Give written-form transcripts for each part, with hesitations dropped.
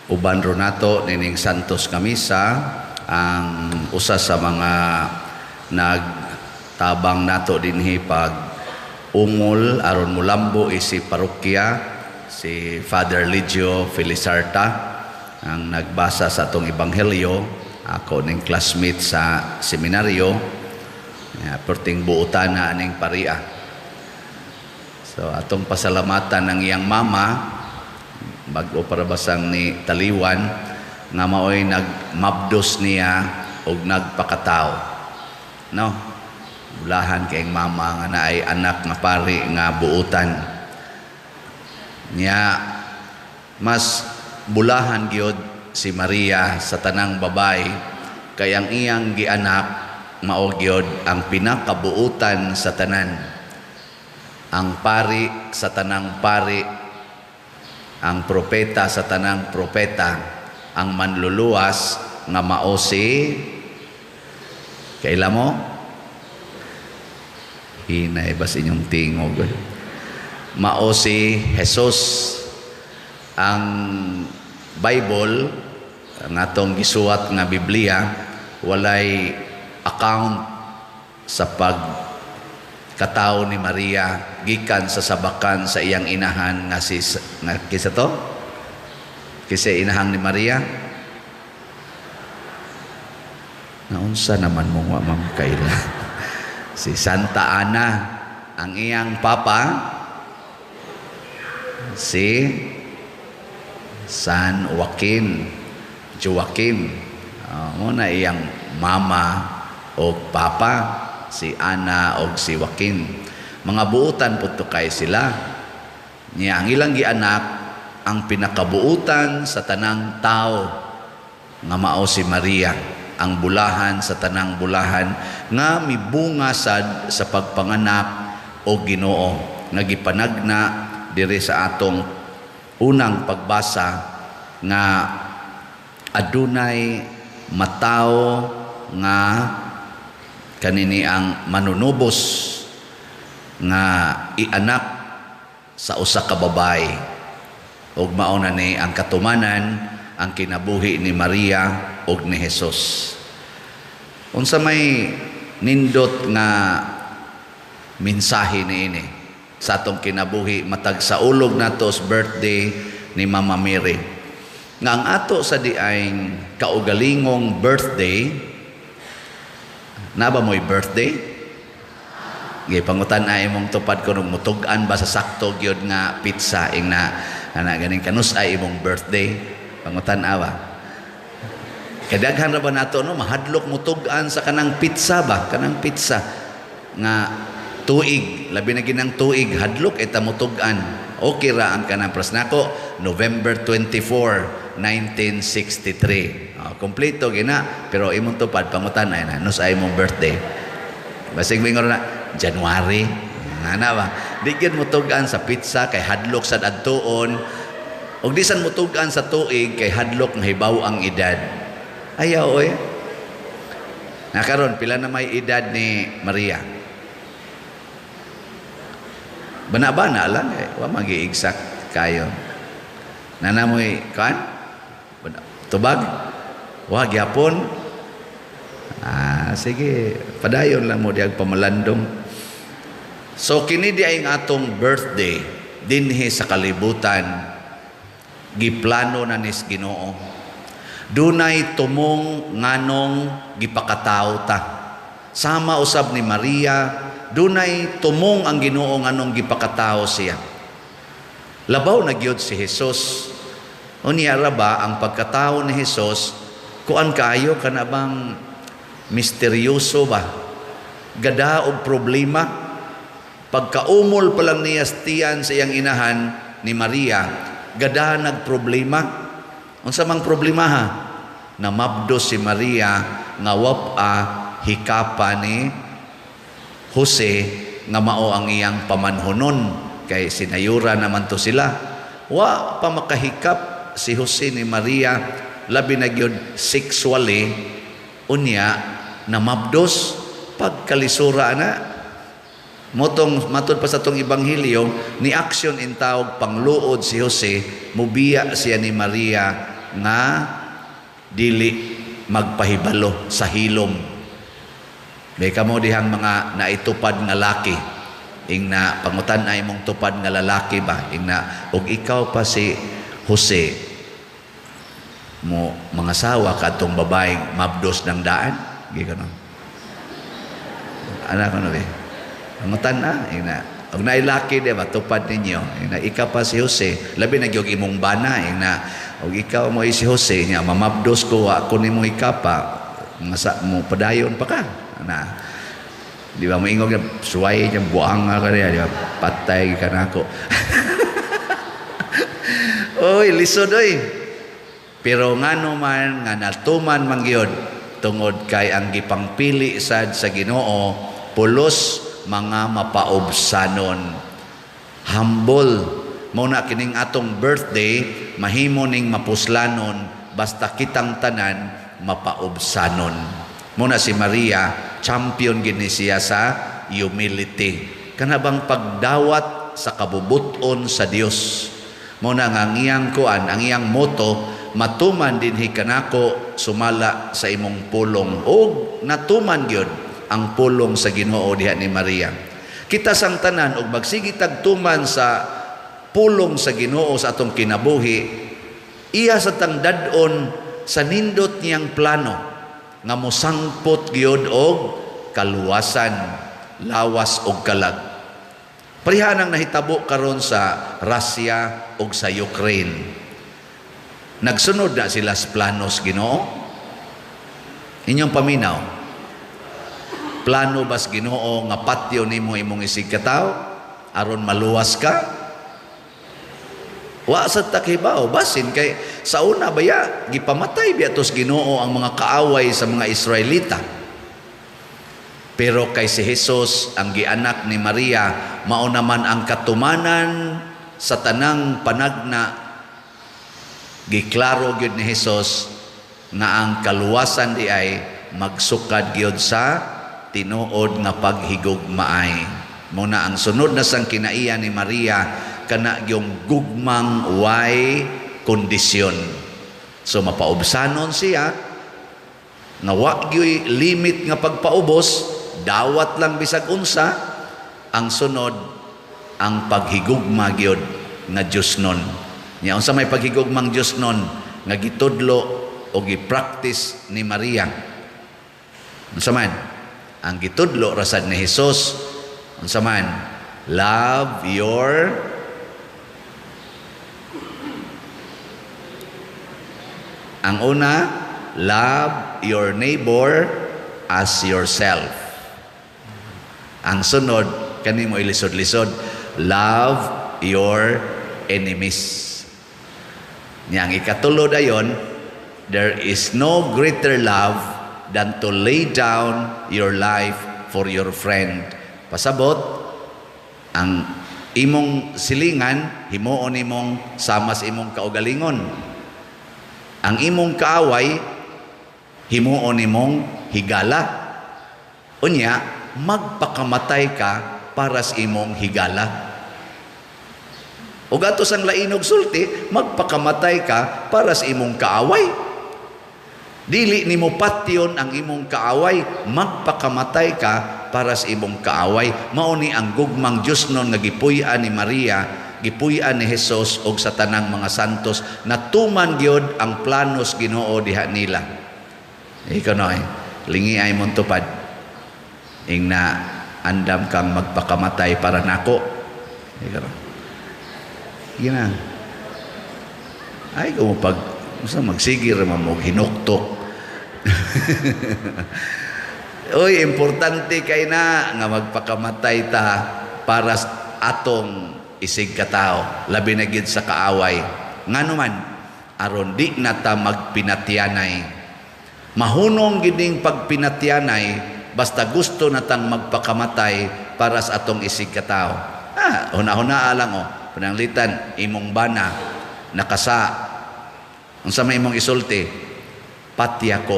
Uban ro nato nining Santos nga Misa ang usa sa mga nagtabang nato dinhi pag ungol aron mulambo isip parokya, si Father Ligio Felizarta, ang nagbasa sa atong ebanghelyo, ako ning classmate sa seminaryo. Ya, perting buutan na aning paria. So atong pasalamatan ang iyang mama, bag-o para basang ni taliwan, nga maoy nagmabdos niya og nagpakatao, no? Bulahan kay mama nga naay anak nga pari nga buutan niya. Mas bulahan gyud si Maria sa tanang babay kay ang iyang gianak mao gyud ang pinakabuutan sa tanan, ang pari sa tanang pari, ang propeta sa tanang propeta, ang manluluwas nga mao si, kaila mo? Hinay bas inyong tingog. Mao si Jesus. Ang Bible, ang atong gisuwat nga Biblia, walay account sa pag katao ni Maria gikan sa sabakan sa iyang inahan nga si, nga kisa to, kisa inahang ni Maria. Naunsa naman mo wa ma'am kaila? Si Santa Ana. Ang iyang papa si San Joaquin, Joaquim. Mo na iyang mama o papa, si Ana o si Joaquin. Mga buutan pud to kay sila. Niya ang ilang gianak ang pinakabuutan sa tanang tao nga mao si Maria, ang bulahan sa tanang bulahan nga mibunga sad sa pagpanganak o Ginoo nga gipanagna diri sa atong unang pagbasa nga adunay matawo nga kanini ang manunubos nga ianak sa usa ka babae, ug mao na ni ang katumanan ang kinabuhi ni Maria ug ni Jesus. Unsa may nindot nga mensahe niini sa atong kinabuhi matag sa ulog nato sa birthday ni Mama Mary? Nga ang ato sa diay kaugalingong birthday, na ba mo'y birthday? Gay pangutan ay imong tupad ko nung mutug-an ba sa sakto gyud nga pizza ing na ana ganing kanus ay imong birthday, pangutan awa. Kadaghan ra ba nato, no, mahadlok mutug-an sa kanang pizza ba, kanang pizza nga tuig, labi na ginang tuig, hadlok eta mutug-an. Okay ra ang kanang pras nako, November 24, 1963. Oh, kompleto gina, pero imong tupad pangutan ay na nus ay imong birthday. Basig mingon na January. Ana ba? Di gyud mutug-an sa pizza kay hadlok sad adtuon. Ug di san mutug-an sa tuig kay hadlok nga hibaw ang edad. Ayaw oy. Nakaron pila na may edad ni Maria? Bana-bana lang eh. Wa magi-exact kayo. Nanamoy kan? Tubag? Wa gyapon. Ah, sige, padayon lang mo diag pamalandong. So kini di ay ang atong birthday dinhi sa kalibutan, giplano na nis Ginoo. Dunay tumong nganong gipakatao ta. Sama usab ni Maria, dunay tumong ang Ginoo nganong gipakatao siya. Labaw na gyud si Jesus. Unya ra ba ang pagkatao ni Jesus, kuan kaayo, kana bang misteryoso ba? Gada og problema. Pagkaumol pa lang niya sa tiyan sa iyang inahan ni Maria, gada nagproblema. Unsa mang problema ha? Namabdos si Maria nga wapa hikapa ni Jose nga mao ang iyang pamanhonon kay sinayura naman to sila. Wa pa makahikap si Jose ni Maria, labi na gyud sexually, unya namabdos. Pagkalisura na motong matud pa sa tong ebanghelyo, ni aksyon in tawag pangluod si Jose, mubiya siya ni Maria. nga dili magpahibalo sa hilom. May kamo dihang mga naitupad nga laki. Ing na pangutan ay mong tupad nga lalaki ba? Ing na og ikaw pa si Jose mo mga sawa kadtong babaeng mabdos ng daan. Gi kanon. Ana ko na be. Pangutan na ing na og naay laki di ba tupad ninyo. Ing na ikaw pa si Jose, labi na gyud imong bana, ing na og ikaw mo si Jose nya mamabdos ko, wa ko nimo ikapa mga sa mo, padayon pa ka na? Di ba moingog nga suway niya, buang nga ka niya, di ba? Patay ka nako. Oy, lisod oy. Pero ngano man nga natuman man gyud, tungod kay ang gipangpili sad sa Ginoo pulos mga mapaubsanon. Humble. Mao na kining atong birthday mahimo ning mapuslanon basta kitang tanan mapaubsanon. Mao na si Maria, champion gini siya sa humility. Kana bang pagdawat sa kabubuton sa Dios. Mao na nga ang iyang kuan, ang iyang motto, "Matuman dinhi kanako sumala sa imong pulong." Og natuman gyud ang pulong sa Ginoo diha ni Maria. Kita sang tanan og magsige tag tuman sa pulong sa Ginoo sa atong kinabuhi, iya sa tang dad-on sa nindot niyang plano nga mosangpot gyud og kaluwasan, lawas og kalag. Pareha nang nahitabo karon sa Russia ug sa Ukraine. Nagsunod na sila sa planos Ginoo. Inyong paminaw. Plano bas Ginoo nga patyo nimo imong isig katawo aron maluwas ka? Wa sa takibaw, basin kay sa una baya gipamatay biya tos Ginoo ang mga kaaway sa mga Israelita. Pero kay si Jesus ang gianak ni Maria, mao naman ang katumanan sa tanang panagna, giklaro gyud ni Jesus nga ang kaluwasan di ay magsukad gyud sa tinuod nga paghigugmaay. Mao na ang sunod na sang kinaiya ni Maria kana yung gugmang way kondisyon. So mapaubsanon siya nga wa gyoy limit nga pagpaubos, dawat lang bisag unsa. Ang sunod, ang paghigugma gyud nga Dios nun. Nya unsa may paghigugmang Dios nun nga gitudlo o gi-practice ni Maria? Unsa man? Ang gitudlo rasad ni Jesus, unsa man? Love your Ang una, love your neighbor as yourself. Ang sunod, kani mo ilisod-lisod, love your enemies. Nya ang ikatulo dayon, there is no greater love than to lay down your life for your friend. Pasabot, ang imong silingan, himuon imong sama sa imong kaugalingon. Ang imong kaaway, himuon imong higala. Unya, magpakamatay ka para sa imong higala. O gato sang lainog sulti, magpakamatay ka para sa imong kaaway. Dili nimo patyon ang imong kaaway, magpakamatay ka para sa imong kaaway. Mao ni ang gugmang Dios nun nga gipuy-an ni Maria, gipuy-an ni Jesus og sa tanang mga santos. Natuman gyud ang planos Ginoo diha nila. Ikaw noy, lingi ay mong tupad. Ing na andam kang magpakamatay para nako. Ikaw no. Gina. Ay, kung pag unsa magsigir man mo hinuktok. Oy, importante kay na nga magpakamatay ta para sa atong isig katao, labi na gid sa kaaway. Ngano man, aron di na ta magpinatyanay. Mahunong gining pagpinatyanay basta gusto na tang magpakamatay para sa atong isig katao. Ah, huna-huna lang oh. Pananglitan imong bana nakasa. Unsa may imong isulti? "Patya ko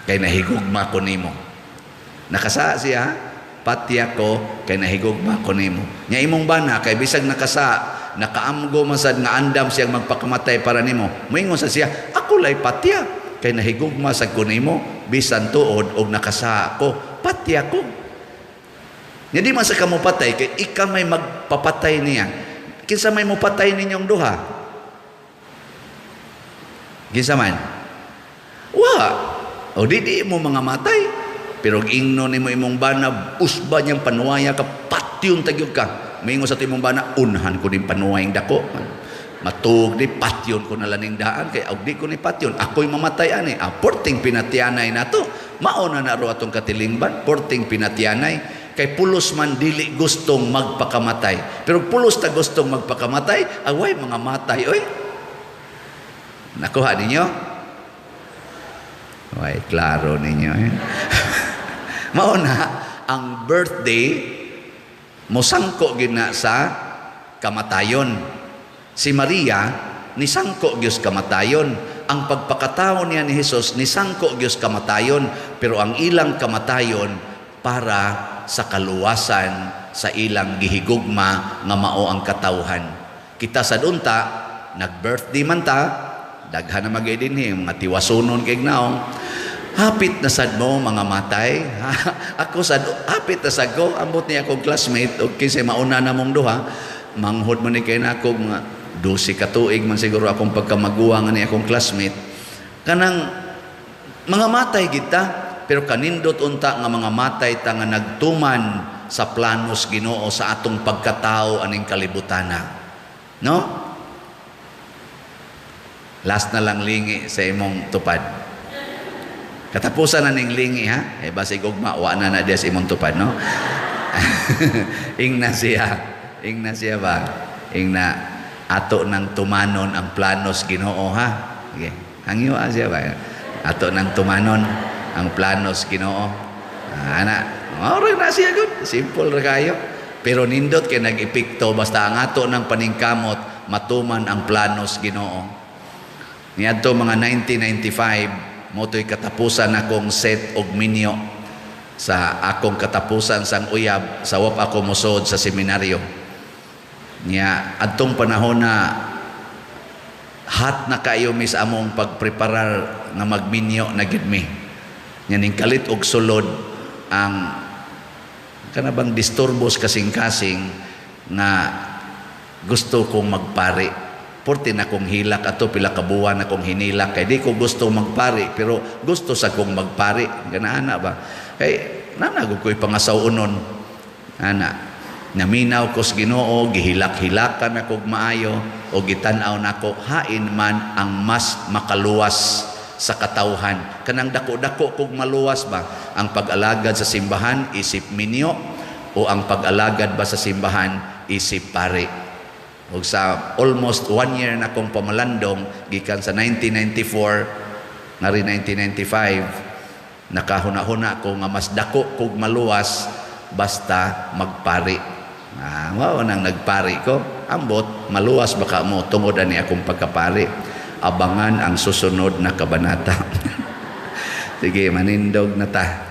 kay nahigugma ko nimo." Nakasa siya. Patya ko kay nahigugma ko nimo. Nya imong bana kay bisag nakasa, nakaamgo man sad nga andam siyang magpakamatay para nimo. Moingon sa siya, "Ako lay patya kay nahigugma sad ko nimo bisan tuod og nakasa ko. Patya ko." Nya di man sa kamo patay kay ikaw may magpapatay niya. Kinsa may mopatay ninyong duha? Kinsa man? Wa. O di mo mga matay. Pero ingno nimo imong bana, usba niyang panuwaya ka, patyon tagyog ka. Moingon sa imong bana, "Unhan ko ning panuwayng dako. Matug di patyon ko na laning daan kay og di ko ni patyon, ako'y mamatay ani." Ah, porting pinatyanay nato. Mao na naro atong katilingban, porting pinatyanay kay pulos man dili gustong magpakamatay. Pero pulos ta gustong magpakamatay, away mga matay oy. Nakuha ninyo? Way, klaro ninyo eh. Mao na ang birthday mosangko gyud na sa kamatayon. Si Maria nisangko gyud sa kamatayon. Ang pagpakatao niya ni Jesus nisangko gyud sa kamatayon, pero ang ilang kamatayon para sa kaluwasan sa ilang gihigugma nga mao ang katawhan. Kita sad unta nag-birthday man ta, daghan na magay dinhi mga tiwasunon kay naong. Hapit na sad mo mga matay. Ako sad hapit na sad ko, ambot niya akong classmate og kinsay mauna na mong duha, manghod man ni kay nako, mga 12 ka tuig man siguro akong pagkamaguwang ni akong classmate. Kanang mga matay kita, pero kanindot unta nga mga matay ta nga nagtuman sa planos Ginoo sa atong pagkatao aning kalibutana. No? Last na lang lingi sa imong tupad. Katapusan na ning lingi ha. Eh basig ugma wa na na diya sa imong tupad, no? Ingna siya. Ingna siya ba? Ingna, "Ato nang tumanon ang planos Ginoo ha." Okay. Hangyo siya ba? "Ato nang tumanon ang planos Ginoo." Ah, ana. Mao na siya gud. Simple ra kayo. Pero nindot kay nag-epekto basta ang ato ng paningkamot matuman ang planos Ginoo. Niadto mga 1995, moto'y katapusan akong set og minyo sa akong katapusan sang uyab sa wap ako mosod sa seminaryo. Nya adtong panahon na hot na kayo mi sa among pagpreparar nga magminyo na gid mi. Nya ning kalit og sulod ang kana bang disturbos kasing-kasing nga gusto kong magpari. Porte na kong hilak ato, pila ka buwan na kong hinilak kay di ko gusto magpari, pero gusto sa kong magpari ganaana ba kay nanagog ko'y pangasaw-unon ana. Naminaw ko sa Ginoo, gihilak-hilakan ako og maayo o gitan-aw nako hain man ang mas makaluwas sa katawhan, kanang dako-dako kog maluwas ba, ang pag-alagad sa simbahan isip minyo o ang pag-alagad ba sa simbahan isip pari. Ug sa almost one year na akong pamalandong gikan sa 1994 ngari 1995, nakahuna-huna ko nga mas dako kog maluwas basta magpari. Ah, mao nang nagpari ko. Ambot maluwas baka mo tungod ani akong pagkapari. Abangan ang susunod na kabanata. Sige, manindog na ta.